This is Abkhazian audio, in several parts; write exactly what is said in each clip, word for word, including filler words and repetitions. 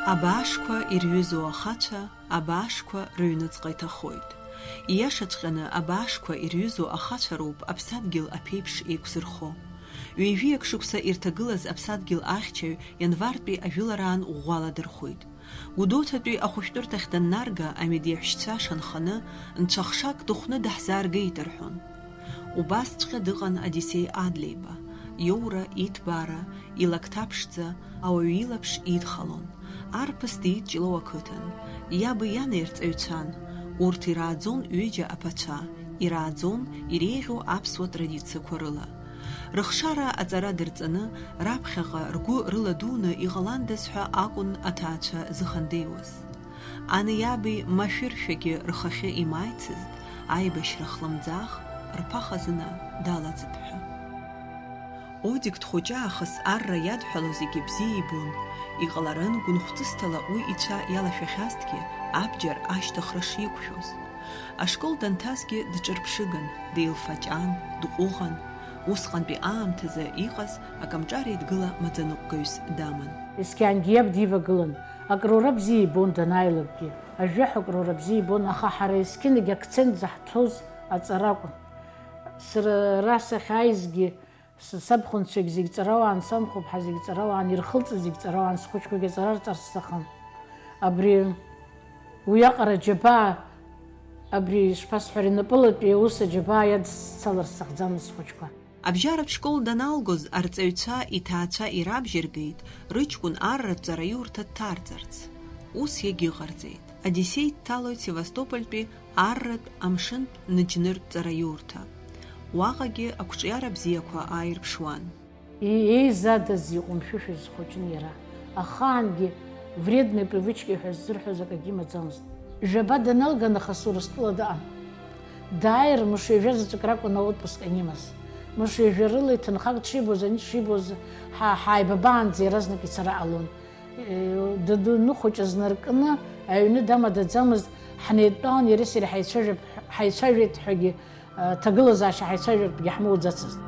Абаашқәа ирҩызоу ахацәа, абаашқәа рыҩныҵҟа иҭахоит. Ииашаҵәҟьаны, абаашқәа ирҩызоу ахацәа роуп аԥсадгьыл аԥеиԥш еиқәзырхо. Ҩажәиак шықәса ирҭагылаз аԥсадгьыл ахьчаҩ ианвартәи ажәылараан ӷәӷәала дырхәит. Гәдоуҭатәи ахәышәтәырҭахь даннарга, амедеҳәшьцәа шанханы, нцәахшак дыхәны даҳзааргеит рҳәон. Убасҵәҟьа дыҟан Одиссеи Адлеиба, иоура, иҭбаара, илакҭа ԥшӡа, ауаҩы илаԥш идхалон. Арԥыс диит Ҷлоу ақыҭан, иаби иани рҵаҩцәан. Урҭ ирааӡон ҩыџьа аԥацәа, ирааӡон иреиӷьу аԥсуа традициақәа рыла. Рыхшара аҵара дырҵаны, раԥхьаҟа ргәы рыладуны иҟаландаз ҳәа акәын аҭаацәа зыхандеиуаз. Ани иаби машәыршәагьы рхахьы имааицызт, аибашьра хлымӡаах рԥа хазына далаӡып ҳәа. Одик дхәыҷы аахыс арра иадҳәалоу зегьы бзиа ибон, иҟаларын гәынхәҵысҭала уи ицәа иалашәахьазҭгьы, абџьар ашьҭыхра шиқәшәоз. Ашкол данҭазгьы дҿырԥшыган, деилфаҷан, дҟәыӷан, усҟантәи аамҭазы иҟаз акомҿареидгыла маӡаныҟәгаҩыс даман. Есқьынгьы иаб дивагылан, акрура бзиа ибон данааилакгьы, ажәжәаҳәа акрура бзиа ибон, аха ҳара есқьынгьы акцент заҳҭоз аҵара акәын. Сара ара сахьааизгьы, С-, сабхәынцәагь зегь ҵарауаан, санхәыԥҳа зегь ҵарауаан, ирхылҵыз зегь ҵарауаан, схәыҷқәагьы аҵара рҵар сҭахын. Абри, уиаҟара аџьабаа, абри, ишԥасҳәари, напылатәи аус аџьабаа иадсцалар сҭахӡамызт схәыҷқәа. Абжьаратә школ даналгоз, арҵаҩцәа иҭаацәа ирабжьаргеит, рыҷкәын арратә ҵараиурҭа дҭарҵарц. Ус иагьыҟарҵеит. Одиссеи дҭалоит Севастопольтәи арратә амшынтә ныџьныртә ҵараиурҭа. Уаҟагьы ақәҿиара бзиақәа ааирԥшуан. Иеизадаз иҟәымшәышәыз хәыҷын иара. Ахаангьы вредные привычки ҳәа ззырҳәоз акагьы имаӡамызт. Жәаба даналга нахыс Урыстәыла дыҟан. Дааир мыш ҩажәа заҵәык ракәын аотпуск анимаз. Мыш ҩажәа рыла иҭынхак дшибоз, ани дшибоз, ҳа-, ҳааибабаанӡа иаразнак ицара ҟалон. Дадуныхәыҷыз наркны аҩны дамадаӡамызт, ҳнеидтәалан иареи сареи ҳаицәажәап-, ҳаицәажәеит ҳәагьы, ҭагылазаашьа ҳаицәажәартәгьы ҳмоуӡацызт.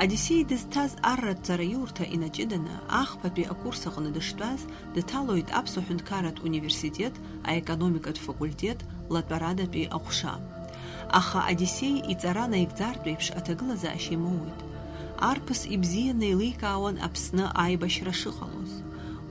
Одиссеи дызҭаз арратә ҵараиурҭа инаҷыданы, ахԥатәи акурс аҟны дыштәаз, дҭалоит Аԥсуа ҳәынҭқарратә университет аекономикатә факультет латәарадатәи аҟәша. Аха Одиссеи иҵара наигӡартә еиԥш аҭагылазаашьа имоуит. Арԥыс ибзианы еиликаауан Аԥсны аибашьра шыҟалоз.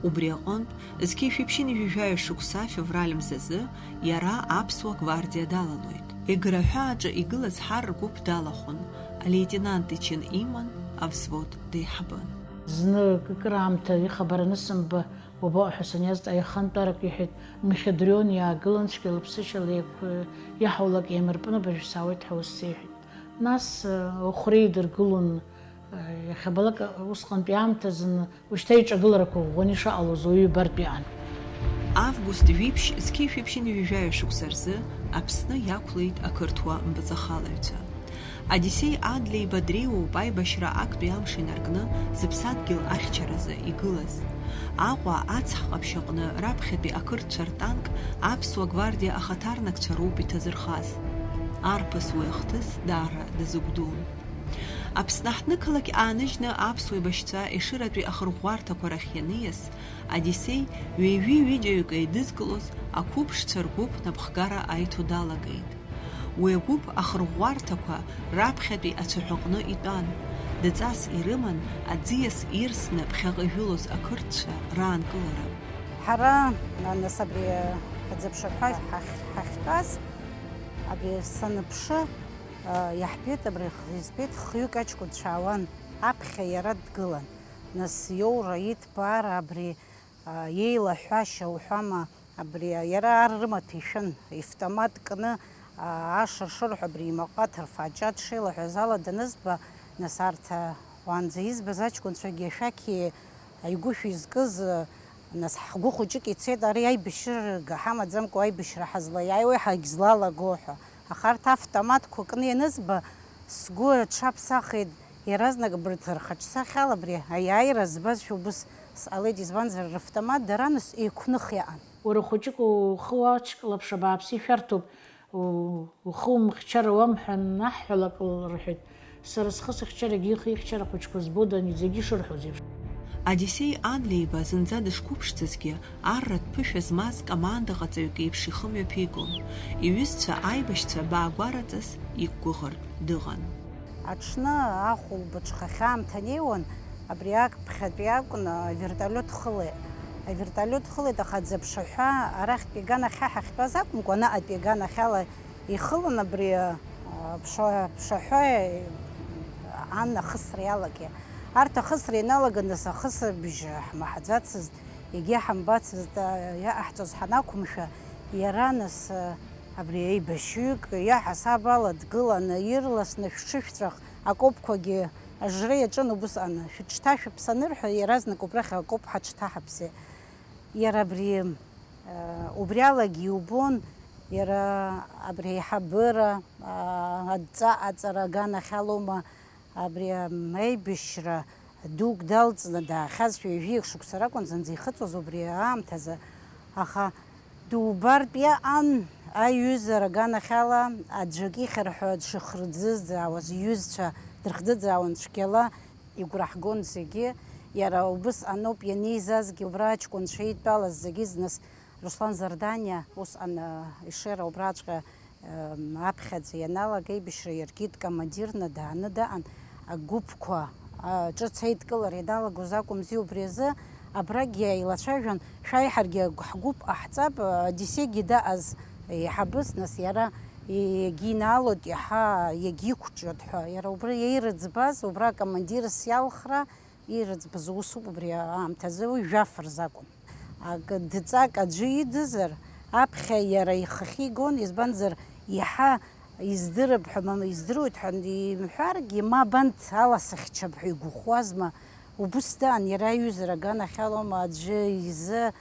Убри аҟынтә, зқьи жәшәи ԥшьынҩажәи жәаҩа шықәса февраль мзазы иара аԥсуа гвардиа далалоит. Егры аҳәааҿы игылаз ҳар ргәыԥ далахәын, алеитенант ичын иман, авзвод деиҳабын. Зны кыраамҭа ихабар анысымба, уабаҟоу ҳәа саниазҵаа, ихантәарак иҳәеит, Мхьыдрион иаагылан, цәгьалаԥсышьала еиқә-, иаҳаулак еимырпын, абыржә саауеит ҳәа ус сеиҳәеит. Нас, э, Охәреи дыргылон, э, иахьабалак усҟантәи аамҭазын, ушьҭа иҿагыларақәа ӷәӷәаны ишыҟалоз уаҩы ибартә иҟан. Август жәиԥшь зқьи жәшәи ԥшьынҩажәи жәаҩа шықәса рзы Аԥсны иақәлеит ақырҭуа мпыҵахалаҩцәа. Одиссеи Адлеиба дреиуоуп аибашьра актәи амш инаркны зыԥсадгьыл ахьчаразы игылаз. Аҟәа ацҳа ҟаԥшь аҟны раԥхьатәи ақырҭцәа ртанк аԥсуа гвардиа ахаҭарнакцәа роуп иҭазырхаз. Арԥыс уи ахҭыс даара дазыгәдун. Аԥсны аҳҭнықалақь ааныжьны аԥсуа еибашьцәа Ешыратәи ахырӷәӷәарҭақәа рахь ианиас, Одиссеи ҩажәи ҩыџьаҩык еидызкылоз ақәыԥшцәа ргәыԥ напхгара аиҭо далагеит. Уи агәыԥ ахырӷәӷәарҭақәа раԥхьатәи ацәаҳәаҟны итәан, дҵас ирыман аӡиас ирсны ԥхьаҟа ижәылоз ақырҭцәа раанкылара. Ҳара, нас, абри аӡыԥшаҳәа ҳахь-, ҳахьтәаз, абри саныԥшы, иаҳбеит, абри избеит, хҩык аҷкәынцәа аауан, аԥхьа иара дгылан. Нас иоура, иҭбаара, абри, а, иеилаҳәашьа уҳәама, абри, а, иара ар рымаҭәа ишәын, ифтомат кны, а, ашыршырҳәа абри имаҟа ҭырфаҷҷа дшеилаҳәаз ала данызба, нас арҭ, а, уаанӡа избаз аҷкәынцәагьы ашәақь игәышә изкыз, а, нас ҳгәы хәыҷык ицеит, ари аибашьра ҳамаӡамкәа аибашьра ҳазлаиааиуеи ҳагьзлалаго ҳәа. Аха арҭ автоматқәа кны ианызба, сгәы аҽаԥсахит, иаразнак абарҭ рхаҿсахьала абри аиааира збазшәа убыс сҟалеит, избанзар, равтомат дара нас еиқәных иаан. Уара хәыҷык ухы уаҵәклаԥш, абааԥсы ишәарҭоуп, у-, ухы умхьчар ауам ҳәа анаҳҳәалак, рҳәеит. Сара схы сыхьчарагьы ихы ихьчара ахәыҷқәа збода, ани зегьы ишырҳәоз еиԥш. Одиссеи Анлеиба зынӡа дышқәыԥшӡазгьы, арратә ԥышәа змаз командаҟаҵаҩык еиԥш ихы мҩаԥигон. Иҩызцәа аибашьцәа баагәараҵас иқәгәыӷыртә дыҟан. Аҽны ахәылбыҽха аамҭа неиуан, абри аԥхьатәи акәын, авертолиот хылеит. Авертолиот хылеит, аха аӡы аԥшаҳәа арахьтәи аганахьала ҳахьтәаз акәымкәа, анаҟатәи аганахьала ихылан абри, а, ԥша-, ԥшаҳәа, ан ахысра иалагеит. Арҭ ахысра ианалага, нас ахысыбжь ҳмаҳаӡацызт, егьи ҳамбацызт, а, иаҟаҳҵоз ҳанақәымшәа, иара, нас, а, абри еибашьҩык иаҳасаб ала дгыланы, ирласны шәҽышәҵәах, акопқәагьы ажра иаҿын убысҟан, шәыҽҭашәыԥс анырҳәа, иаразнак убрахь акоп ҳаҽҭаҳаԥсеит. Иара абри, а, убри алагьы иубон, иара абри аиҳабыра, а, адҵа аҵара аганахьалоума, абри, ам, аибашьра дук далҵны даахьазшәа ҩажәиак шықәса ракәын зынӡа ихыҵуаз убри аамҭазы, аха дубартә иаан, аиҩызара аганахьала аӡәык ихьыр ҳәа дшыхрыӡыӡаауаз иҩызцәа дырхӡыӡаауан цәгьала, игәра ҳгон зегьы, иара убысҟаноуп ианеизазгьы, убра аҷкәынцәа еидтәалаз зегьы зныс Руслан Зарданиа усҟан, а, ишера убраҵәҟьа, ам, аԥхьаӡа ианалага аибашьра иаркит, командирны дааны даҟан, агәыԥқәа, а, ҿыц аидкылара ианалагоз акәымзи, убри азы абрагьы еилацәажәон, шәааи ҳаргьы аг-, ҳгәыԥ ҟаҳҵап, а, Одиссеигьы даҟаз еиҳабыс, нас иара егьинаалоит, иаҳа иагьиқәҿиоит ҳәа, иара убра иаирыӡбаз, убра акомандирс иалхра, ирыӡбаз усуп убри аамҭазы, уи жәаф рзы акәын. Ак-, дҵак аӡәы идызар, аԥхьа иара ихахьы игон, избанзар, иаҳа издырып ҳәа, мамоу издыруеит ҳәа имҳәаргьы, мап анҭ аласыхьчап ҳәа игәыӷуазма? Убыс даан, иара аиҩызара аганахьалоума, аӡәы изы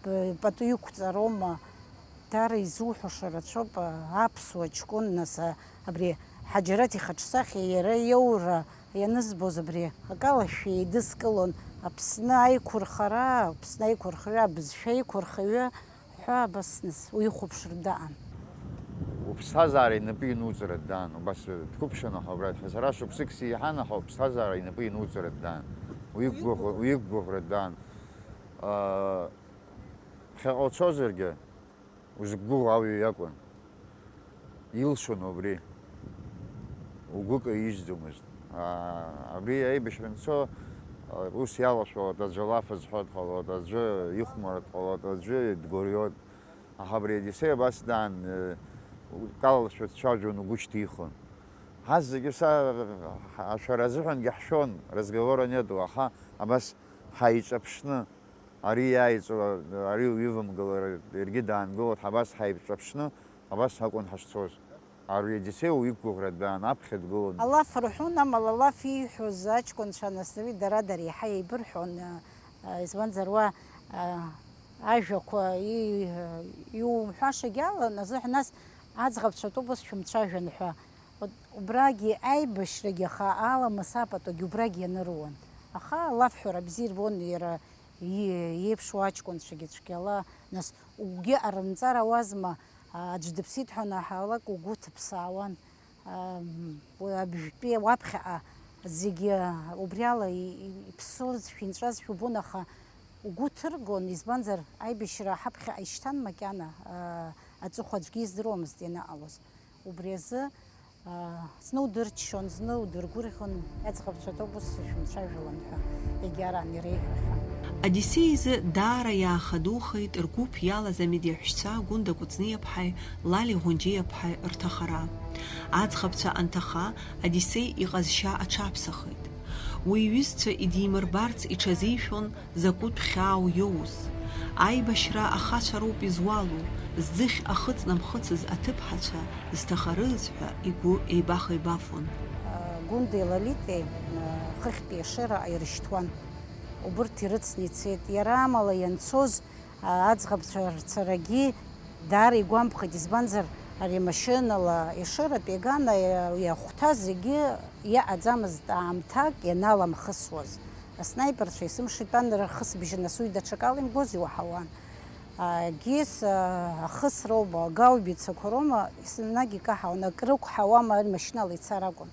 п-, пату иқәҵароума? Даара изуҳәаша рацәоуп, а, аԥсуа ҷкәын, нас, а, абри Ҳаџьараҭ ихаҿсахьа иара иоура ианызбоз абри акалашәа еидыскылон, Аԥсны аиқәырхара, Аԥсны аиқәырхаҩы, абызшәа аиқәырхаҩы ҳәа абас нас уихәаԥшыр даан. Уԥсҭазаара инапы инуҵаратә даан, убас дқәыԥшын, аха убра сара шықәсык сеиҳан, аха уԥсҭазаара инапы инуҵаратә даан. Уиқәгәыӷ-, уиқәгәыӷратә даан. Аа, ԥхьаҟа уцозаргьы, узықәгәыӷуа ауаҩы иакәын. Илшон убри. Угәы каижьӡомызт. Аа, абри аибашьра анцо, ус иалашәалоит, аӡәы лаф зҳәо дҟалоит, аӡәы ихәмаратә дҟалоит, аӡәы дгәырҩоит. Аха абри Одиссеи абас даан, э, калашәа дцәажәон, угәы шьҭихуан. Ҳазегьы са, ашәара азыҳәангьы ҳшәон, разговора нету, аха абас ҳаиҿаԥшны, ари иааиҵо, ари уивамгылар, иаргьы даангылоит, ҳабас ҳаиҿаԥшны, абас акәын ҳашцоз. Ари Одиссеи уиқәгәыӷратә даан, аԥхьа дгылон. Алаф рҳәон, амала алаф ииҳәоз аҷкәынцәа анасыҩ дара-дара еиҳа еибырҳәон, а, избанзар уа, а, ажәақәа и-, иумҳәашагьы алан азыҳәан, нас аӡӷабцәа атәы ус шәымцәажәан ҳәа. Убрагьы аибашьрагьы аха аламыс апатугьы убрагьы ианыруан. Аха алафҳәара бзиа ирбон иара и-, иеиԥшуа аҷкәынцәагьы цәгьала, нас угәгьы арымҵар ауазма, аӡә дыԥсит ҳәа анаҳалак угәы ҭыԥсаауан. Ам, уи абжәтәи уаԥхьаҟа зегьы убриала и-, и-, иԥсылазшәа, инҵәазшәа убон, аха угәы ҭыргон, избанзар, аибашьра ҳаԥхьаҟа ишьҭан макьана, а, аҵыхәа аӡәгьы издыруамызт ианаҟалоз. Убри азы, а, зны удырччон, зны удыргәырӷьон, аӡӷабцәа ҭоуп ус шәымцәажәалан ҳәа егьараан иреиҳәахьан. Одиссеи изы даара иаахадухеит ргәыԥ иалаз амедиаҳәшьцәа Гәында Кәыҵниаԥҳаи Лали Ӷәынџьиаԥҳаи рҭахара. Аӡӷабцәа анҭаха, Одиссеи иҟазшьа аҽаԥсахит. Уи иҩызцәа идимырбарц иҽазишәон закәытә хьаау иоуз. Аибашьра ахацәа роуп изуалу, зӡыхь ахыҵнамхыцыз аҭыԥҳацәа зҭахарыз ҳәа игәы еибах-еибафон. Гәындеи Лолитеи хыхьтәи ашыраҟа ирышьҭуан. Убырҭ ирыцны ицеит. Иара амала ианцоз, аӡӷабцәа рцарагьы даара игәамԥхеит, избанзар, ари амашьынала ешыратә иаган иахәҭаз зегьы иаҟаӡамызт аамҭак ианаламхысуаз. Аснаиперцәа есымша итәан рхысбжьы, нас уи даҽакала имгоз иуаҳауан. Агьыс, ахысроума, агаубицақәа роума, еснагь икаҳауан, акрықәҳауама, ари машьынала ицар акәын.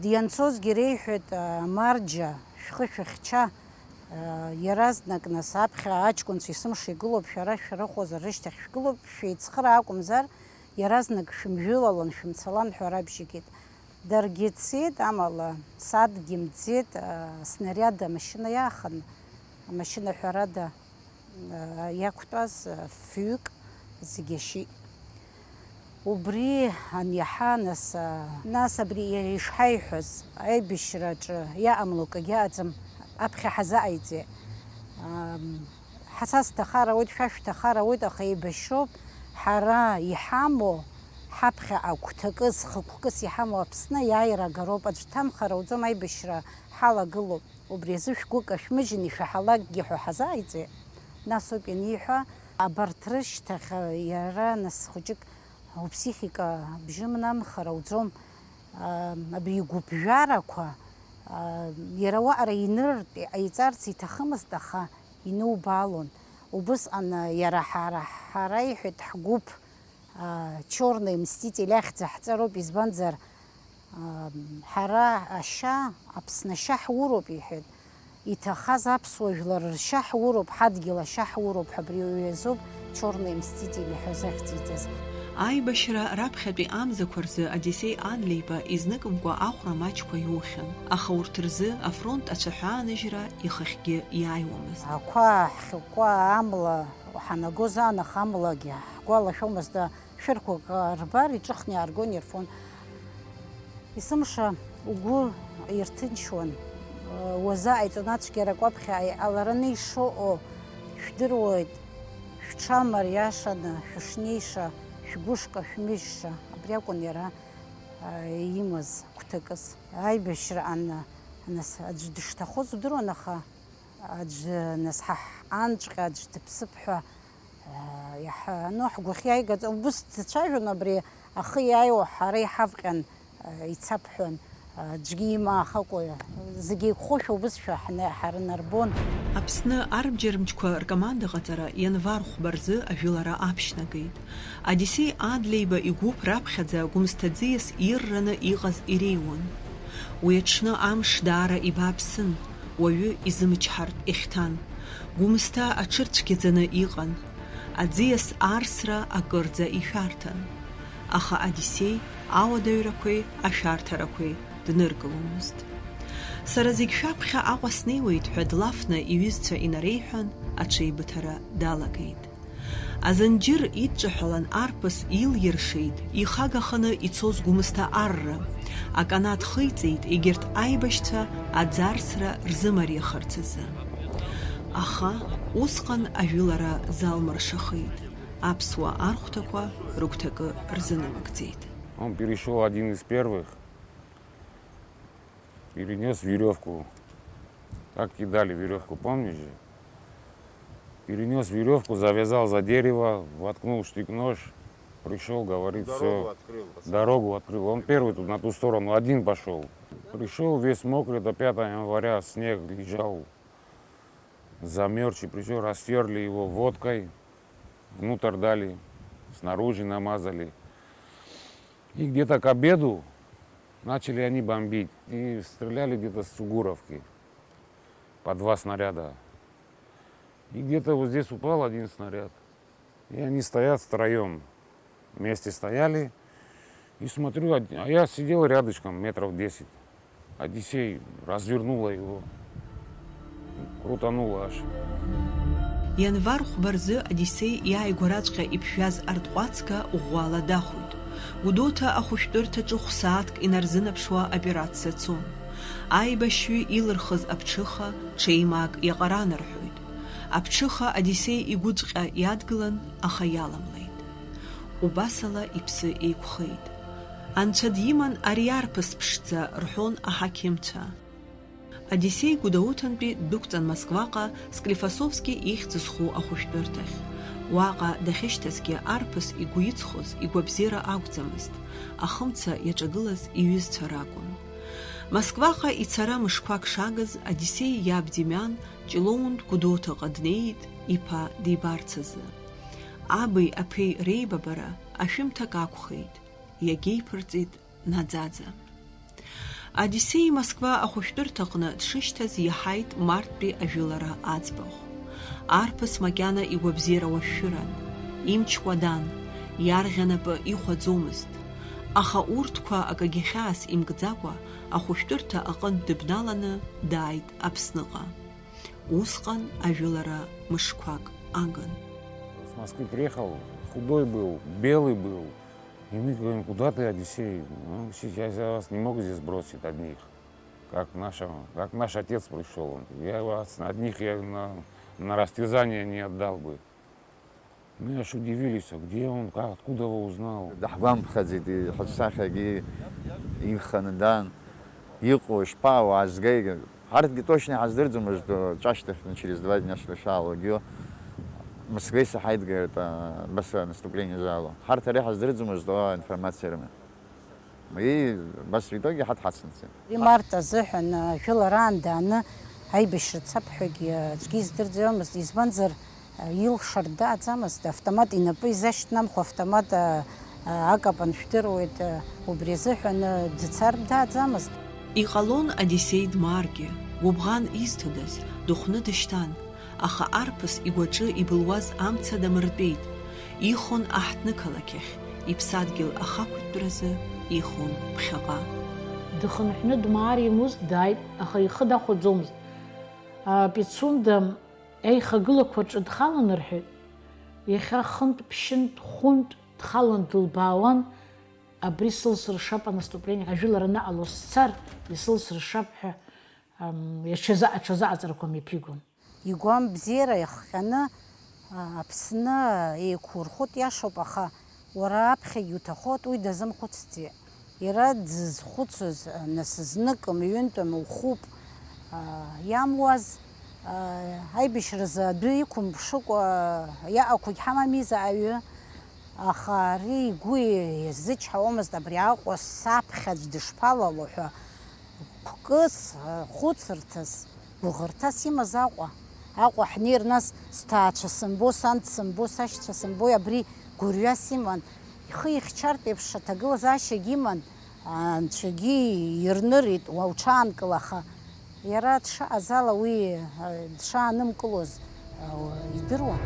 Ианцозгьы реиҳәеит, амарџьа Шәхы шәыхьча, иаразнак нас аԥхьа аҷкәынцәа есымша игылоуп, шәара шәрыхәозар рышьҭахь шәгылоуп, шәеицхыра акәымзар, иаразнак шәымжәылалан, шәымцалан ҳәа рабжьагеит. Даргьы цеит, амала садгьы мӡеит, снариад амашьына иаахан, амашьына ҳәарада иақәтәаз фҩык зегьы ашьит. Убри аниаҳа, нас, нас абри ишҳаиҳәаз, аибашьраҿы иаамло акгьы ыҟаӡам, аԥхьа ҳазааиҵеит. Ам, ҳа са сҭахар ауеит, шәа шәҭахар ауеит, аха еибашьроуп ҳара иҳамоу, ҳаԥхьа агәҭакы, зхықәкыс иҳамоу Аԥсны аиааира агароуп, аӡә дҭамхар ауӡом, аибашьра ҳалагылоуп. Убри азы шәгәы кашәмыжьын ишәаҳалакгьы ҳәа ҳазааиҵеит. Нас ауп ианиҳәа, абарҭ рышьҭахь, иара нас хәыҷык уԥсихика бжьы мнамхар ауӡом. Абри игәыԥжәарақәа, иара уаҟара иныртә иҟаиҵарц иҭахымызт, аха инубаалон. Убысҟан иара ҳара, ҳара иҳәеит, ҳгәыԥ, а, Чёрные мстители ахьӡ ҳҵароуп, избанзар, а, ҳара ашьа, Аԥсны ашьа ҳуроуп, иҳәеит. Иҭахаз аԥсуа жәлар ршьа ҳуроуп, ҳадгьыл ашьа ҳуроуп ҳәа, абри уи азоуп Чёрные мстители ҳәа захьӡиҵаз. Аибашьра раԥхьатәи амзақәа рзы Одиссеи Адлеиба изныкымкәа ахәра маҷқәа иухьан, аха урҭ рзы афронт ацәаҳәааныжьра ихахьгьы иааиуамызт. Ақәа ҳхьыкәкәа амла ҳанагоз аан, аха амлагьы ҳгәалашәомызт, шәырқәак рбар, иҿыхны иааргон, ирфон. Есымша угәы ирҭынчуан, уазааиҵон ацәгьарак уаԥхьа иҟалараны ишыҟоу шәдыруеит, шәҽамариашаны шәышнеиша, шәгәышка шәмыжьша, абри акәын иара, а, имаз гәҭакыс. Аибашьраан, нас, аӡә дышҭахоз удыруан, аха аӡә, нас, ҳа ҳанҵәҟьа аӡә дыԥсып ҳәа, аа, иаҳа-, ну, ҳгәахьы иааигаӡом. Убыс дцәажәон абри ахы иааиуа ҳара иҳавҟьан, аа, ицап ҳәан, аа, аӡәгьы имаахакәа, зегьы еиқәхошәа убысшәа ҳна-, ҳарнарбон. Аԥсны арбџьармчқәа ркомандаҟаҵара ианвар хәба рзы ажәылара аԥшьнагеит. Одиссеи Адлеиба игәыԥ раԥхьаӡа Гәымсҭа аӡиас ирраны иҟаз иреиуан. Уи аҽны амш даара ибааԥсын, уаҩы изымчҳартә ихьҭан. Гәымсҭа аҽырцәгьаӡаны иҟан. Аӡиас арсра акырӡа ишәарҭан. Аха Одиссеи ауадаҩрақәеи ашәарҭарақәеи дныркыломызт. Сара зегь шәаԥхьа Аҟәа снеиуеит ҳәа длафны иҩызцәа инареиҳәан, аҽеибыҭара далагеит. Азанџьыр идҿаҳәалан арԥыс илиршеит ихагаханы ицоз Гәымсҭа арра. Аканат хиҵеит, егьырҭ аибашьцәа аӡарсра рзымариахарц азы. Аха усҟан ажәылара залмыршахеит, аԥсуа архәҭақәа рыгәҭакы рзынамыгӡеит. Он перешёл один из первых. Перенёс верёвку. Как кидали верёвку, помнишь же? Перенёс верёвку, завязал за дерево, воткнул штык-нож, пришёл, говорит, всё. Дорогу открыл, пацан. Дорогу открыл. Он первый тут на ту сторону один пошёл. Пришёл весь мокрый, до пятого января снег лежал. Замёрзший, пришёл, растёрли его водкой, внутрь дали, снаружи намазали. И где-то к обеду начали они бомбить. И стреляли где-то с Сугуровки по два снаряда. И где-то вот здесь упал один снаряд. И они стоят втроём. Вместе стояли. И смотрю, од-, а я сидел рядышком, метров десять. Одиссей развернула его. Крутанула аж. Ианвар хәба рзы Одиссеи иааигәараҵәҟьа иԥжәаз артҟәацга ӷәӷәала дахоит. Гәдоуҭа ахәышәтәырҭаҿы хә-сааҭк инарзынаԥшуа операциа цон. Аибашьҩы илырхыз аԥҽыха ҽеимаак иаҟаранарҳәоит. Аԥҽыха Одиссеи игәыҵәҟьа иадгылан, аха иаламлеит. Убасала иԥсы еиқәхеит. Анцәа диман ари арԥыс ԥшӡа, рҳәон аҳақьымцәа. Одиссеи Гәдоуҭантәи ддәықәҵан Москваҟа Склифосовски ихьӡ зху ахәышәтәырҭахь. Уаҟа дахьышьҭазгьы арԥыс игәы иҵхоз игәабзиара акәӡамызт, ахымца иаҿагылаз иҩызцәа ракәын. Москваҟа ицара мышқәак шагыз Одиссеи иаб Демиан Ҷлоунтә Гәдоуҭаҟа днеит, иԥа дибарц азы. Аби аԥеи реибабара ашәымҭак акәхеит, иагьеиԥырҵит наӡаӡа. Одиссеи Москва ахәышәтәырҭаҟны дшышьҭаз иаҳаит марттәи ажәылара аӡбахә. Арԥыс макьана игәабзиара уашәшәыран, имч кәадан, иарӷьа напы ихәаӡомызт. Аха урҭқәа акагьы хьаас имкӡакәа, ахәышәтәырҭа аҟынтә дыбналаны дааит Аԥсныҟа. Усҟан ажәылара мышқәак агын. С Москвы приехал, худой был, белый был. И мы говорим: «Куда ты, Одиссей? Ну, сейчас я вас не могу здесь бросить одних. Как наша, как наш отец пришёл, он, я вас одних, я на, на растерзание не отдал бы». Мы аж удивились: «А где он, как, откуда его узнал?» Даҳгәамԥхаӡеит, иҳәатәсахьагьы инханы даан, иҟоу, ишԥаауа, аазгеи? Ҳарҭгьы точно иҳаздырӡомызт, ҿашьҭахьны, через два дня, что шаалогио, Москвеи саҳаидгеит, а, абас наступление залу. Ҳарҭ ари ҳаздырӡомызт, о, информация рыман. И абас в итоге ҳаҭ ҳацымцеит. Ари март азыҳәан, а, жәылараан дааны аибашьра цап ҳәагьы аӡәгьы издырӡомызт, избанзар, а, илшар дааӡамызт, автомат инапы изашьҭнамхуа автомат, а, а, акапан шәдыруеит, а, убри азыҳәан, а, дцар дааӡамызт. Иҟалон Одиссеи дмааргьы, гәыбӷан изҭодаз, дыхәны дышьҭан, аха арԥыс игәаҿы ибылуаз амца дамыртәеит, ихон аҳҭнықалақь ахь, иԥсадгьыл ахақәиҭтәразы ихон ԥхьаҟа. Дыхынҳәны дмаар имуст, дааит, аха ихы дахәаӡомызт. А, Пицунда аихагылақәа рҿы дхалан рҳәеит, иахьа хынтә, ԥшьынтә, хәынтә дхалан дылбаауан, абри сылсыршап, анаступление, ажәылара анаҟало сцар, исылсыршап ҳәа, ам, аҽазы-, аҽазыҟаҵарақәа мҩаԥигон. Игәамбзиара иахҟьаны, а, Аԥсны еиқәурхоит, иашоуп, аха уара аԥхьагь уҭахоит, уи дазымхәыцӡеит. Иара дзызхәыцыз, а, нас знык мҩынтә мылхуп, а, иамуаз, а, аибашьразы адәы иқәымԥшыкәа иаақәагь ҳамами заҟаҩы, аха ари игәы иазычҳауамызт абри Аҟәа саԥхьаӡә дышԥалало ҳәа, гәкыс, а, хәыцырҭас. Гәыӷырҭас имаз Аҟәа, Аҟәа ҳнеир, нас сҭаацәа сымбо, сан дсымбо, сашьцәа сымбои, абри гәырҩас иман. Ихы ихьчартә еиԥш аҭагылазаашьагь иман, анцәагьы ирнырит, уа уҽаанкыл, аха иара дшаҟаз ала уи, а, дшаанымкылоз, а, идыруан.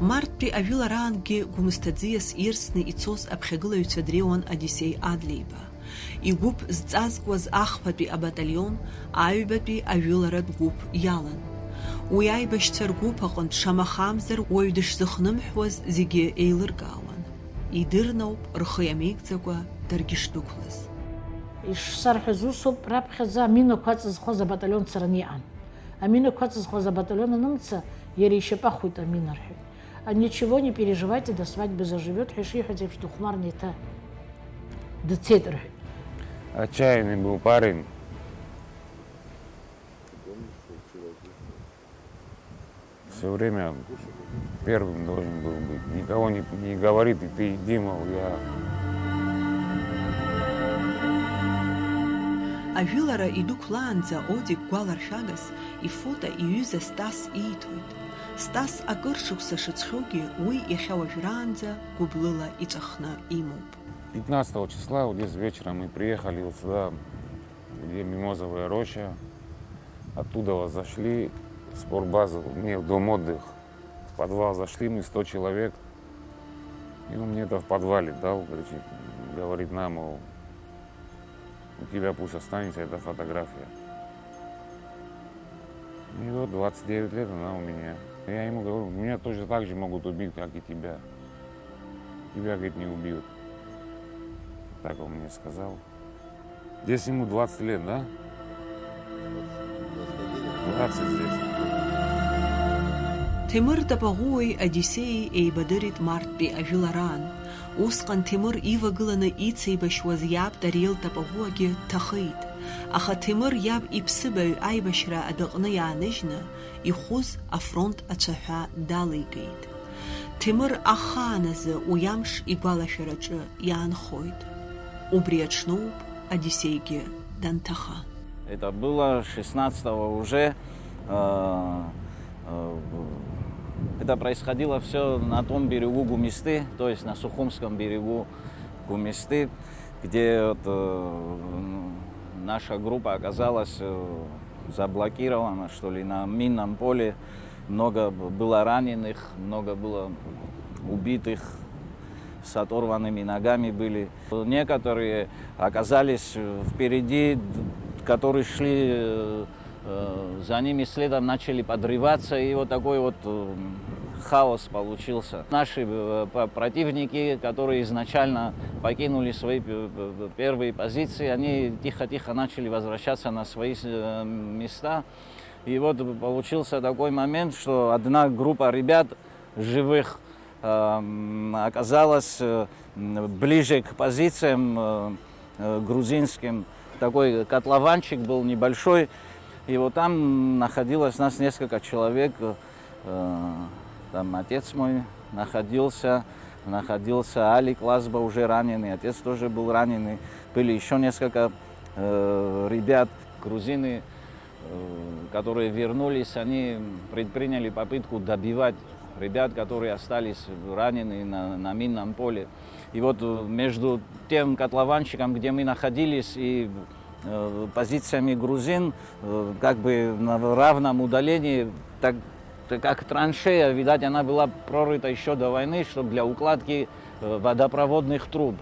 Марттәи ажәылараангьы гәымсҭаӡиас ирсны ицоз аԥхьагылаҩцәа дреиуан Одиссеи Адлеиба. Игәыԥ зҵазкуаз ахԥатәи абаталион аҩбатәи ажәыларатә гәыԥ иалан. Уи аибашьцәа ргәыԥ аҟынтә шамахамзар уаҩ дышзыхнымҳәуаз зегьы еилыркаауан. Идырноуп, рхы иамеигӡакәа даргьы шдәықәлаз. Ишсарҳәаз усоуп, раԥхьаӡа аминақәа аҵызхуаз абаталион цараны иҟан. Аминақәа аҵызхуаз абаталион анымца, иара ишьапы ахәит амина рҳәеит. А, ничего, не переживайте, до свадьбы заживёт, ҳәа ишиҳәаз еиԥш дыхәмарны еиҭа дцеит рҳәеит. Отчаянный был парень. Все время первым должен был быть. Никого не, не говорит: «И ты иди, мол, я». Ажәылара идәықәлаанӡа Одик гәаларшәагас ифото иҩыза Стас ииҭоит. Стас акыр шықәса шыҵхьоугьы уи иахьа уажәраанӡа гәыблыла иҵәахны имоуп. Пятнадцатого числа, вот здесь вечером мы приехали вот сюда, где мимозовая роща. Оттуда вот зашли в спортбазу, не, в дом отдых. В подвал зашли мы, сто человек. И он мне это в подвале дал, короче, говорит: «На, мол, у тебя пусть останется эта фотография». И вот двадцать девять лет она у меня. Я ему говорю: «Меня тоже так же могут убить, как и тебя. Тебя, говорит, не убьют». Так он мне сказал. Здесь ему двадцать лет, да? Двадцать здесь. Ҭемыр Тапаӷәуеи Одиссеии еибадырит марттәи ажәылараан. Усҟан Ҭемыр ивагыланы ицеибашьуаз иаб Тариел Тапаӷәуагьы дҭахеит. Аха Ҭемыр иаб иԥсыбаҩ аибашьра адәаҟны иааныжьны, ихәыз афронт ацәаҳәа далеигеит. Ҭемыр ахааназы уи амш игәалашәараҿы иаанхоит. Убри аҽноуп Одиссеигьы данҭаха. Это было шестнадцатого уже, э, э, это происходило всё на том берегу Гумисты, то есть на Сухумском берегу Гумисты, где вот, э, ну, Наша группа оказалась э, заблокирована, что ли, на минном поле. Много б- было раненых, много было убитых, с оторванными ногами были. Некоторые оказались э, впереди, д- которые шли, э, э, за ними следом, начали подрываться, и вот такой вот э, хаос получился. Наши э, по- противники, которые изначально покинули свои п- п- первые позиции, они тихо-тихо начали возвращаться на свои э, места. И вот получился такой момент, что одна группа ребят живых эм, оказалась э, м, ближе к позициям э, э, грузинским. Такой котлованчик был небольшой. И вот там находилось нас несколько человек. Э, там отец мой находился, находился Алик Лазба, уже раненый, отец тоже был раненый. Были еще несколько э, ребят, грузины, э, которые вернулись, они предприняли попытку добивать ребят, которые остались ранены на, на минном поле. И вот э, между тем котлованчиком, где мы находились, и э, позициями грузин, э, как бы на равном удалении, так, так как траншея, видать, она была прорыта еще до войны, чтобы для укладки э, водопроводных труб.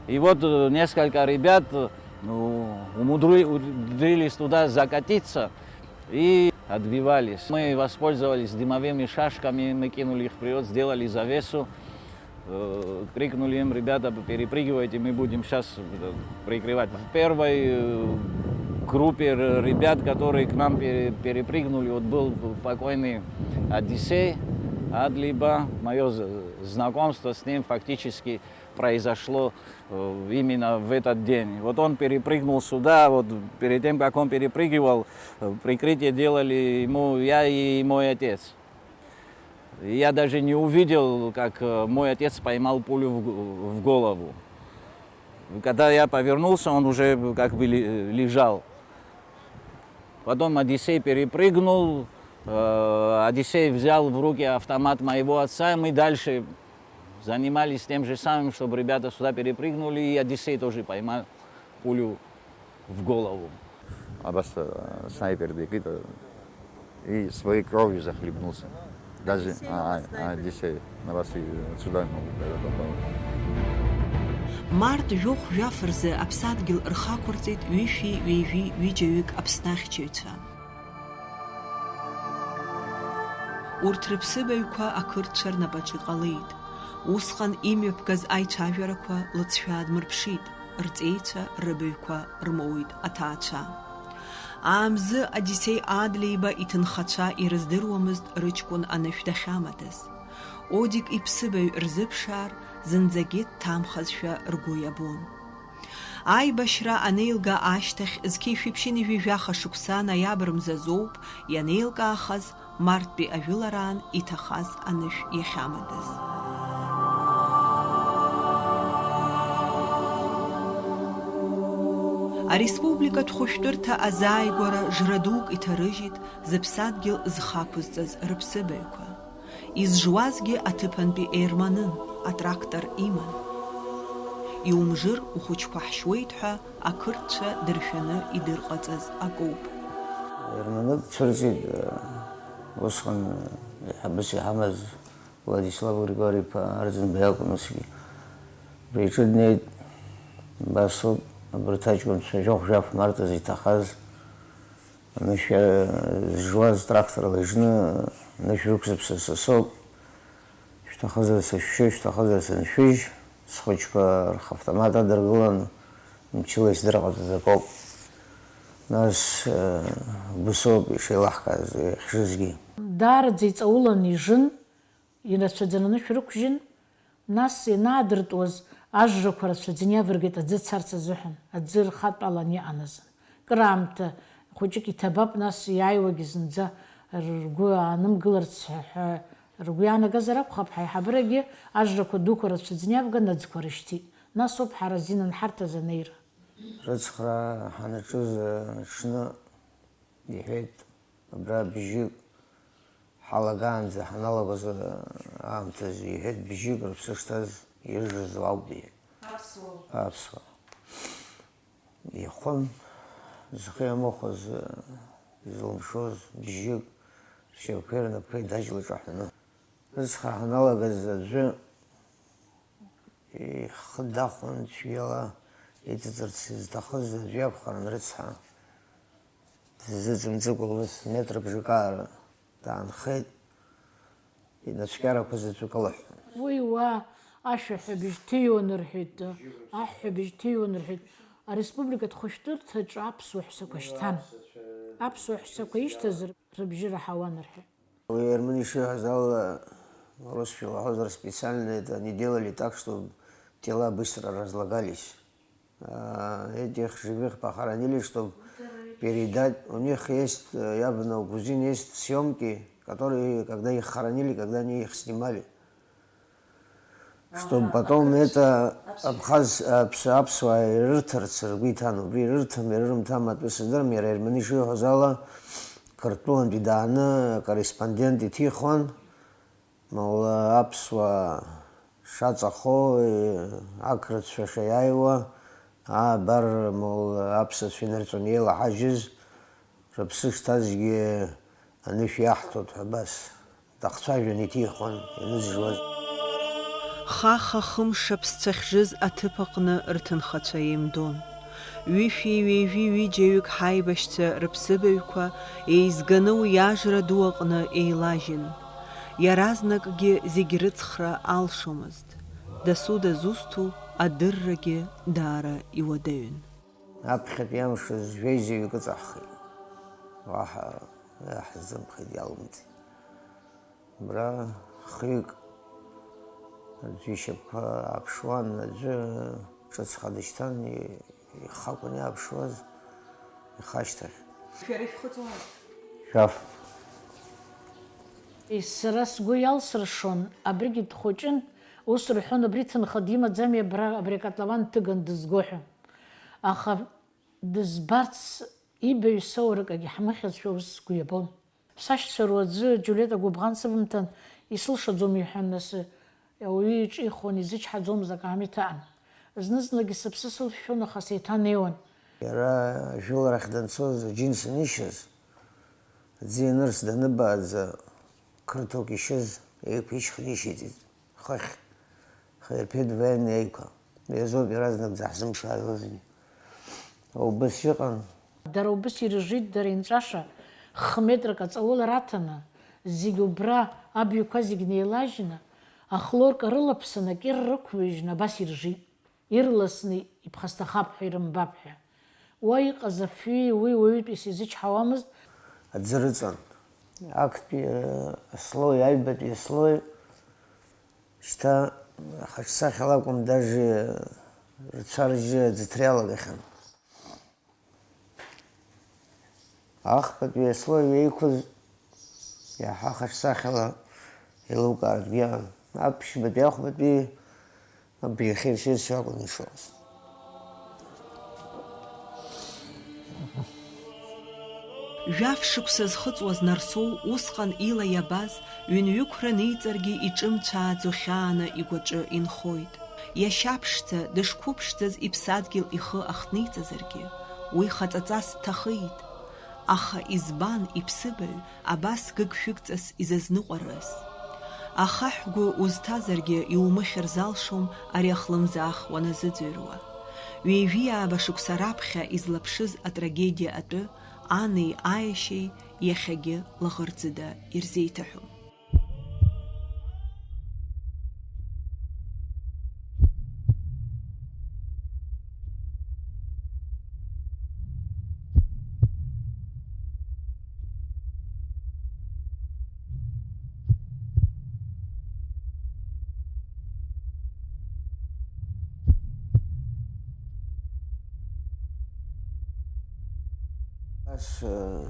И вот э, несколько ребят э, ну, умудрились туда закатиться и отбивались. Мы воспользовались дымовыми шашками, мы кинули их вперед, сделали завесу, э, крикнули им: «Ребята, перепрыгивайте, мы будем сейчас прикрывать». В первой э, группе р- ребят, которые к нам пере- перепрыгнули, вот был покойный Одиссей Адлиба. Мое знакомство с ним фактически произошло э, именно в этот день. Вот он перепрыгнул сюда, вот перед тем, как он перепрыгивал, э, прикрытие делали ему я и мой отец. Я даже не увидел, как э, мой отец поймал пулю в, в голову. Когда я повернулся, он уже как бы лежал. Потом Одиссей перепрыгнул, э, Одиссей взял в руки автомат моего отца, и мы дальше занимались тем же самым, чтобы ребята сюда перепрыгнули, и Одиссей тоже поймал пулю в голову. Абас э, снайпер дикит э, и своей кровью захлебнулся. Даже Одиссей, а, а, снайпер. Одиссей, на вас и отсюда могут попасть. Март жәохә жәаф рзы аԥсадгьыл рхақәырҵеит ҩышәи ҩажәи ҩыџьаҩык Аԥсны ахьчаҩцәа. Урҭ рыԥсыбаҩқәа ақырҭцәа рнапаҿы иҟалеит. Усҟан имҩаԥгаз аицәажәарақәа лыҵшәа аадмырԥшит, рҵеицәа рыбаҩқәа рмоуит аҭаацәа. Аамзы Одиссеи Адлеиба иҭынхацәа ирыздыруамызт рыҷкәын анышә дахьамадаз. Одик иԥсыбаҩ рзыԥшаар, зынӡагьы дҭамхазшәа ргәы иабон. Аибашьра анеилга ашьҭахь, зқьи жәшәи ԥшьынҩажәи жәаха шықәса ноиабр мзазоуп ианеилкаахаз, марттәи ажәылараан иҭахаз анышә иахьамадаз. Ареспубликатә хәышәтәырҭа азааигәара жра дук иҭарыжьит зыԥсадгьыл зхы ақәызҵаз рыԥсыбаҩқәа. Изжуазгьы аҭыԥантәи Ерманын, атрактор иман. Иумжыр, ухәыҷқәа ҳшьуеит ҳәа ақырҭцәа дыршәаны идырҟаҵаз акоуп. Ерманы дцәырҵит, усҟан еиҳабыс иҳамаз Владислав Григори-иԥа Арӡынба иакәын усгьы. Абри иҿы днеит, абасоуп, абарҭ аҷкәынцәа жәохә-жәаф март азы иҭахаз, анышә зжуаз тракторла ижны, анышә рықәзыԥсаз са соуп. Шәҭахызар сышәшьы, шәҭахызар сыншәыжь, схәыҷқәа рхавтомат адыргыланы, мчыла исдырҟаҵаз акоуп. Нас, э, убасоуп ишеилаҳкааз, иахьжызгьы. Даараӡа иҵауланы ижын, ирацәаӡаны анышә рықәжьын, нас ианаадыртуаз ажрақәа рацәаӡаны иавыргеит аӡы царц азыҳәан, аӡы рхатәалан иҟан азын. Кыраамҭа хәыҷык иҭабап, нас иааиуагьы зынӡа ргәы аанымгыларц ҳәа ргәы иаанагазар акәхап, ҳаиҳабырагьы ажрақәа дуқәа рацәаӡаны иавган аӡқәа рышьҭит. Нас ауп ҳара азин анҳарҭаз анеира. Рыцхраа ҳанаҿыз аҽны иҳәеит, абра бжьык ҳалагаанӡа ҳаналагоз аамҭазы иҳәеит, бжьык рыԥсы шҭаз ирыжыз ауп, иҳәеит. Аԥсуа. Аԥсуа. Иахон, Зхы иамыхәоз, изылымшоз бжьык ршьапқәеи рнапқәеи даҷла ҿаҳәаны. Рыцҳа ҳаналагаз аӡәы ихы дахәан цәгьала иҵыҵырц изҭахыз аӡәы иакәхарын рыцҳа. Дызыҵымҵыкәа ус метр бжакаара даанхеит, инацәкьарақәа заҵәык алыҳәҳәон. Уи уа ашәаҳәабжь ҭыҩуан рҳәеит, аҳәҳәабжь ҭыҩуан рҳәеит. Ареспубликатә хәышәтәырҭаҿы аԥсуа ҳәсақәа шьҭан. Аԥсуа ҳәсақәа ишьҭаз рыбжьы раҳауан рҳәеит. Уи Ерман ишиҳәаз ала, урысшәа уаҳәозар, специально это они делали так, чтобы тела быстро разлагались. А, этих живых похоронили, чтоб передать. У них есть, э, явно у грузин есть съёмки, которые, когда их хоронили, когда они их снимали. Чтоб потом это абхаз, аԥс-, аԥсуаа ирырҭарц ргәы иҭан, убри ирырҭом, ирырымҭам атәы сыздырам, иара Ерман ишиҳәоз ала, Қырҭтәылантәи дааны акорреспондент иҭихуан, Мала аԥсуаа шаҵахо, ақырҭцәа шаиааиуа, аа, абар, мол, аԥсацәа инарҵәаны еилаҳажьыз, рыԥсы шҭазгьы анышә иаҳҭоит ҳәа абас дахцәажәон, иҭихуан ианызжуаз. Хаха-хымш аԥсцәа ахьжыз аҭыԥ аҟны рҭынхацәа еимдон. Ҩышәи ҩажәи ҩыџьаҩык ҳаибашьцәа рыԥсыбаҩқәа еизганы уи ажра ду аҟны еилажьын. Иаразнакгьы зегь рыцхра алшомызт. Дасу дызусҭоу адыррагьы даара иуадаҩын. Аԥхьатәи амш жәеизаҩык ыҵаҳхит. Уаҳа иаҳзымхеит, иалымҵит. Абра хҩык аӡәы ишьапқәа ааԥшуан, аӡәы ҿыцха дышьҭан, и-, ихы акәын иааԥшуаз, ихы ашьҭахь. Шәара ишәхыҵуан? Шәаф. Сара сгәы иалсыршон, абригьы дхәыҷын, ус рҳәон, абри ҭынха димаӡами, абра, абри акатлаван дҭыган дызго ҳәа. Аха дызбарц ибаҩсоу ракагьы ҳмыхьызшәа ус сгәы иабон. Сашьцәа руаӡәы Џьулиета гәыбӷан сыбымҭан, исылшаӡом иҳәан, нас ауаҩы иҿихуан, изычҳаӡомызт, акаамеҭ аан. Зны-зныгьы сыԥсы сылшәшәон, аха сеиҭанеиуан. Иара ажәыларахь данцоз, аџьынс анишьыз, аӡы ианырс даныбааӡа, қырҭук ишьыз еиқәишьхны ишьиҵеит. Хыхь, хирԥеит военный аиқәа. Иазоуп иаразнак дзаҳзымԥшаауазгьы. Убыс иҟан. Дара убыс ирыжит, дара инҵәаша, хы метрак аҵаулара аҭаны, зегь убра, абаҩқәа зегь неилажьны, ахлорка рылаԥсан, акьыр рықәҩыжьны абас иржит. Ирласны иԥхасҭахап ҳәа, ирымбап ҳәа. Уа иҟаз афҩи уи уаҩытәыҩса изычҳауамызт. Аӡы рыҵан. Актәи, э, слой, аҩбатәи слой, шьҭа хаҿсахьала акәым, даже рцәа-ржьы аӡыҭра иалагахьан. Ахԥатәи аслой иеиқәыз иаҳа хаҿсахьала еилукаартә иҟан. Аԥшьбатәи ахәбатәи абри иахьа иршьызшәа акәын ишыҟаз. Жәаф шықәса зхыҵуаз Нарсоу усҟан ила иабаз, ҩынҩықәра ниҵаргьы иҿымцәааӡо хьааны игәаҿы инхоит. Иашьа ԥшӡа, дышқәыԥшӡаз иԥсадгьыл ихы ахҭниҵазаргьы, уи хаҵаҵас дҭахеит. Аха избан иԥсыбаҩ абас гыгшәыгҵас изазныҟәарыз? Ахаҳә гәы узҭазаргьы иумыхьыр залшом ари ахлымӡаах уаназыӡырҩуа. Ҩажәи ааба шықәса раԥхьа излаԥшыз атрагедиа атәы ани аиашьеи иахьагьы лаӷырӡыда ирзеиҭаҳәом. Ас, э,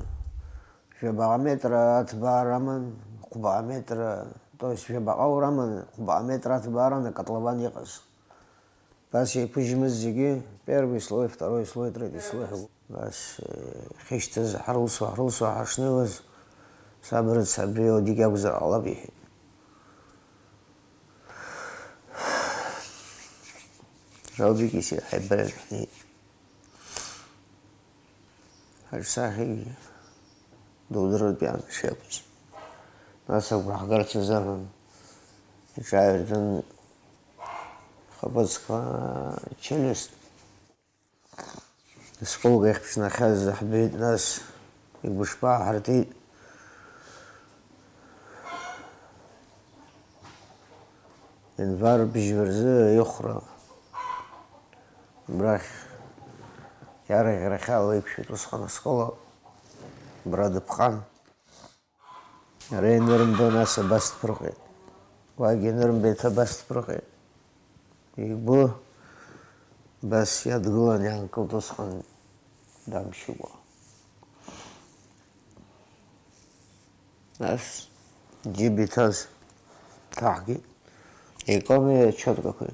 жәабаҟа метра аҭбаара аман, хәбаҟа метра, то есть жәабаҟа аура аман, хәбаҟа метра аҭбаара аман акотлован иҟаз. Абас еиқәыжьмыз зегьы, первый слой, второй слой, третий слой ҳәа. Абас, э, ихьышьҭыз ҳрылсуа, ҳрылсуа ҳашнеиуаз, саб рыц абри Одик иакәзар ҟалап иҳәеит. Раудик иси ҳаибарак ҳнеит. Аҿсахьагьы дудыртәиан шиакәыз. Нас агәра ҳгарц азыҳәан иҿааиртын хаԥыцқәа, челюсть. Сполк иахьԥшнахьаз ҳбеит, нас игәышԥаа ҳартит. Январ бжьба рзы аихәра абрахь иарӷьарахьала иқәшәеит усҟан асқола, абра дыԥҟан. Ара ианырымба, нас абас дԥырҟеит. Уагь ианырымба, еиҭа абас дԥырҟеит. Игәы абас иадгылан иаанкылт усҟан дамшьыкәа. Нас џьыба иҭаз ҭаҳгеит. Икоми ачаткақәа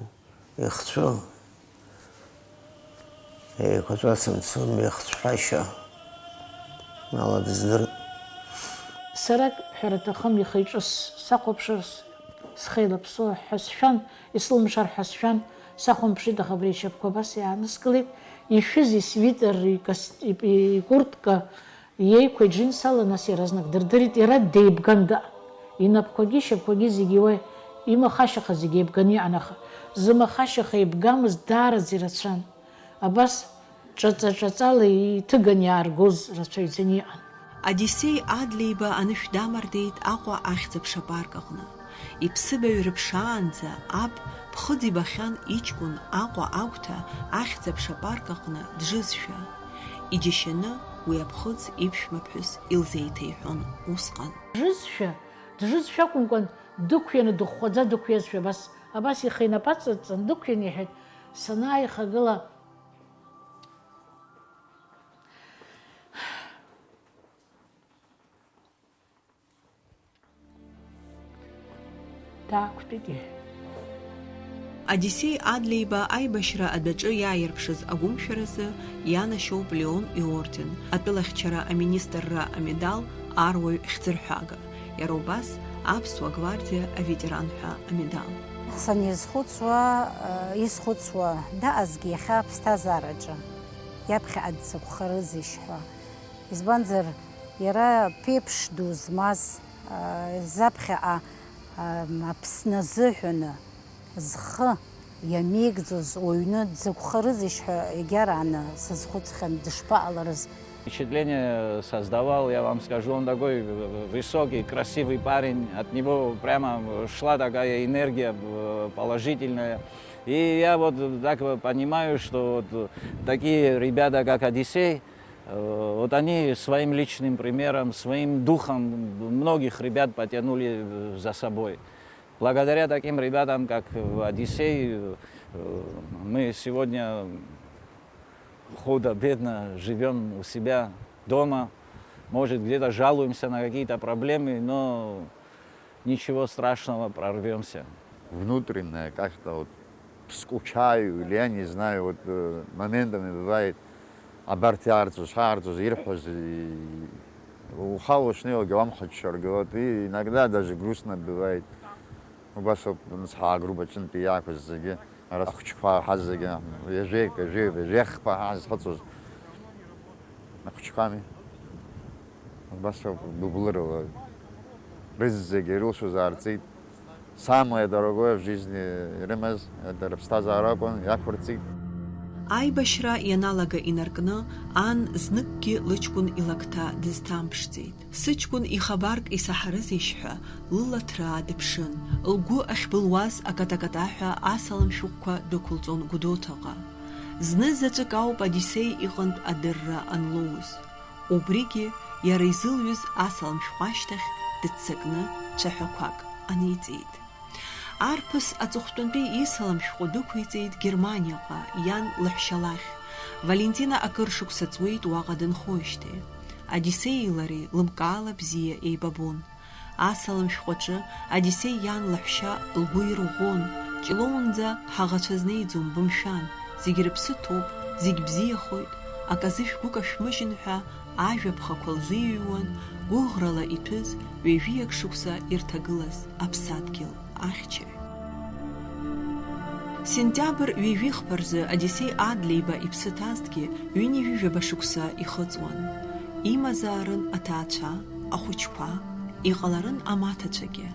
ихцәы, еиқәаҵәа цымцым ихцәҳәашьа ала дыздырт. Сара акы ҳәара аҭахым, ихы-иҿы с-, сахәаԥшыр, с-, схеилаԥсо ҳәа сшәан, исылымшар ҳәа сшәан, сахәамԥшит, аха абри ишьапқәа абас иааныскылеит, ишәыз исвитер, икас-, ипи-, икуртка, Иеиқәа иџьынс ала, нас иаразнак дырдырит, иара деибган даан. Инапқәагьы ишьапқәагьы зегьы уа имахашьаха зегьы еибганы иҟан, аха зымахашьаха еибгамыз даараӡа ирацәан. Абас ҿаҵа-ҿаҵала иҭыган иааргоз рацәаҩӡаны иҟан. Одиссеи Адлеиба анышә дамардеит Аҟәа ахьӡ-аԥша апарк аҟны. Иԥсыбаҩ рыԥшаанӡа аб ԥхыӡ ибахьан иҷкәын Аҟәа агәҭа ахьӡ-аԥша апарк аҟны джызшәа. Иџьашьаны уи аԥхыӡ иԥшәмаԥҳәыс илзеиҭеиҳәон усҟан. Джызшәа, джызшәа акәымкәан, дықәианы дыхәхәаӡа дықәиазшәа абас, абас ихы инапы аҵаҵан дықәиан иҳәеит, санааихагыла, Даақәтәеит, иҳәеит. Одиссеи Адлеиба аибашьра адәаҿы иааирԥшыз агәымшәаразы ианашьоуп Леон иорден, атәылахьчара аминистрра амедал, аруаҩ хьӡырҳәага, иара убас Аԥсуа гвардиа аветеран ҳәа амедал. Санизхәыцуа, исхәыцуа даазгьы иахьа аԥсҭазаараҿы иаԥхьаҟа дзакәхарызеишь ҳәа. Избанзар, иара ԥеиԥш ду змаз, а, заԥхьаҟа, а, Аԥсны азыҳәаны зхы иамеигӡоз уаҩны дзакәхарызишь ҳәа егьарааны сазхәыцхьан, дышԥаҟаларыз. Впечатление создавал, я вам скажу, он такой высокий, красивый парень, от него прямо шла такая энергия, э, положительная. И я вот так понимаю, что вот такие ребята, как Одиссей, Э, вот они своим личным примером, своим духом многих ребят потянули, э, за собой. Благодаря таким ребятам, как, э, Одиссей, э, мы сегодня худо-бедно живём у себя дома. Может, где-то жалуемся на какие-то проблемы, но ничего страшного, прорвёмся. Внутреннее как-то вот скучаю, или я не знаю, вот, э, моментами бывает, абарҭ иаарҵоз, шаарҵоз, ирҳәоз, и-, ухала ушнеиуагьы уамхәаҽҽуаргьы, вот, и иногда даже грустно бывает. Убас ауп, нас ҳаагруппаҿынтәи иаақәыз зегьы, ара ахәыҷқәа ҳазегьы, ҩажәеик, ҩажәеи, ҩажәеи хԥа ҳазхыҵуаз. Ахәыҷқәами? Убас ауп, гәыблырала рызегьы ирылшоз аарҵеит. Самое дорогое в жизни ирымаз, это рыԥсҭазаара акәын, иақәырҵеит. Аибашьра ианалага инаркны, ан зныкгьы лыҷкәын илакҭа дызҭамԥшӡеит. Сыҷкәын ихабарк исаҳарызеишь ҳәа, лыла ҭраа дыԥшын. Лгәы ахьбылуаз аката-катаҳәа асалам шәҟәқәа дәықәылҵон Гәдоуҭаҟа. Зны заҵәык ауп Одиссеи иҟынтә адырра анлоуз. Убригьы иара изылҩыз асалам шәҟәы ашьҭахь дыццакны цәаҳәақәак аниҵеит. Арԥыс аҵыхәтәантәи исалам шәҟәы дәықәиҵеит Германиаҟа, иан лаҳәшьа лахь. Валентина акыр шықәса ҵуеит уаҟа дынхоижьҭеи. Одиссеии лареи лымкаала бзиа еибабон. Асалам шәҟәаҿы Одиссеи иан лаҳәшьа лгәы ирӷәӷәон, Ҷлоунӡа ҳаӷацәа знеиӡом, бымшәан, зегь рыԥсы ҭоуп, зегь бзиахоит, аказы шәгәы кашәмыжьын ҳәа ажәа ԥхақәа лзыҩҩуан гәыӷрала иҭәыз ҩажәиак шықәса ирҭагылаз аԥсадгьыл ахьчаҩ. Сентиабр ҩажәи хԥа рзы Одиссеи Адлеиба иԥсы ҭазҭгьы ҩынҩажәи жәаба шықәса ихыҵуан. Имазаарын аҭаацәа, ахәыҷқәа, иҟаларын амаҭацәагьы.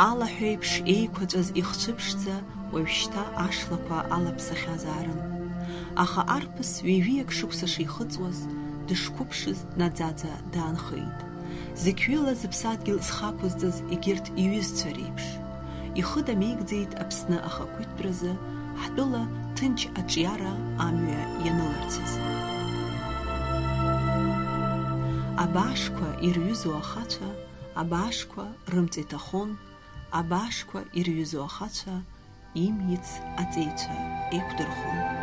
Алаҳәа еиԥш еиқәаҵәаз ихцәы ԥшӡа уажәшьҭа ашлақәа алаԥсахьазаарын. Аха арԥыс ҩажәиак шықәса шихыҵуаз, дышқәыԥшыз наӡаӡа даанхеит. Зықьҩыла зыԥсадгьыл зхақәызҵаз егьырҭ иҩызцәа реиԥш, ихы дамеигӡеит Аԥсны ахақәиҭтәразы ҳтәыла ҭынч аҿиара амҩа ианыларцаз. Абаашқәа ирҩызоу ахацәа, абаашқәа рымҵ иҭахон, абаашқәа ирҩызоу ахацәа имиц аҵеицәа еиқәдырхон.